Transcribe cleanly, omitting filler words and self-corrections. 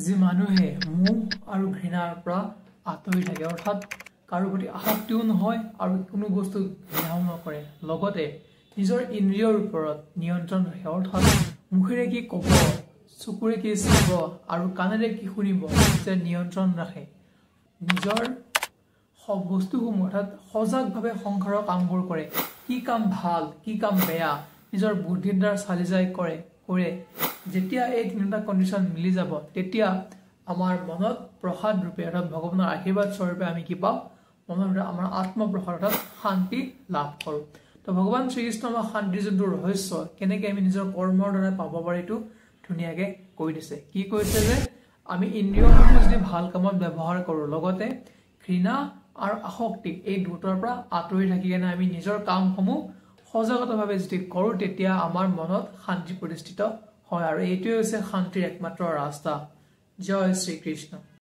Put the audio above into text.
যি মানুহে মোহ আৰু ঘৃণাৰ পৰা আঁতৰি থাকে, অৰ্থাৎ কাৰো প্ৰতি আসক্তিও নহয় আৰু কোনো বস্তু ঘৃণাও নকৰে, লগতে নিজৰ ইন্দ্ৰিয়ৰ ওপৰত নিয়ন্ত্ৰণ ৰাখে, অৰ্থাৎ মুখেৰে কি ক'ব, চকুৰে কি চাব আৰু কাণেৰে কি শুনিব যে নিয়ন্ত্ৰণ ৰাখে, নিজৰ বস্তুসমূহ অৰ্থাৎ সজাগভাৱে সংসাৰৰ কামবোৰ কৰে, কি কাম ভাল কি কাম বেয়া নিজৰ বুদ্ধিৰ দ্বাৰা চালি যাই কৰে। যেতিয়া এই তিনিটা কণ্ডিশ্যন মিলি যাব তেতিয়া আমাৰ মনত প্ৰসাদ ৰূপে অৰ্থাৎ ভগৱানৰ আশীৰ্বাদ স্বৰূপে আমি কি পাওঁ, মনৰ ভিতৰত আমাৰ আত্মপ্ৰসাদ অৰ্থাৎ শান্তি লাভ কৰোঁ। তো ভগৱান শ্ৰীকৃষ্ণ আমাৰ শান্তিৰ যোনটো ৰহস্য কেনেকৈ আমি নিজৰ কৰ্মৰ দ্বাৰা পাব পাৰি এইটো ধুনীয়াকৈ কৈ দিছে। কি কৈছে যে আমি ইন্দ্ৰিয়সমূহ যদি ভাল কামত ব্যৱহাৰ কৰোঁ, লগতে ঘৃণা আৰু আসক্তি এই দুটাৰ পৰা আঁতৰি থাকি কেনে আমি নিজৰ কামসমূহ সজাগতাভাৱে যদি কৰোঁ তেতিয়া আমাৰ মনত শান্তি প্ৰতিষ্ঠিত হয় আৰু এইটোৱে হৈছে শান্তিৰ একমাত্ৰ ৰাস্তা। জয় শ্ৰীকৃষ্ণ।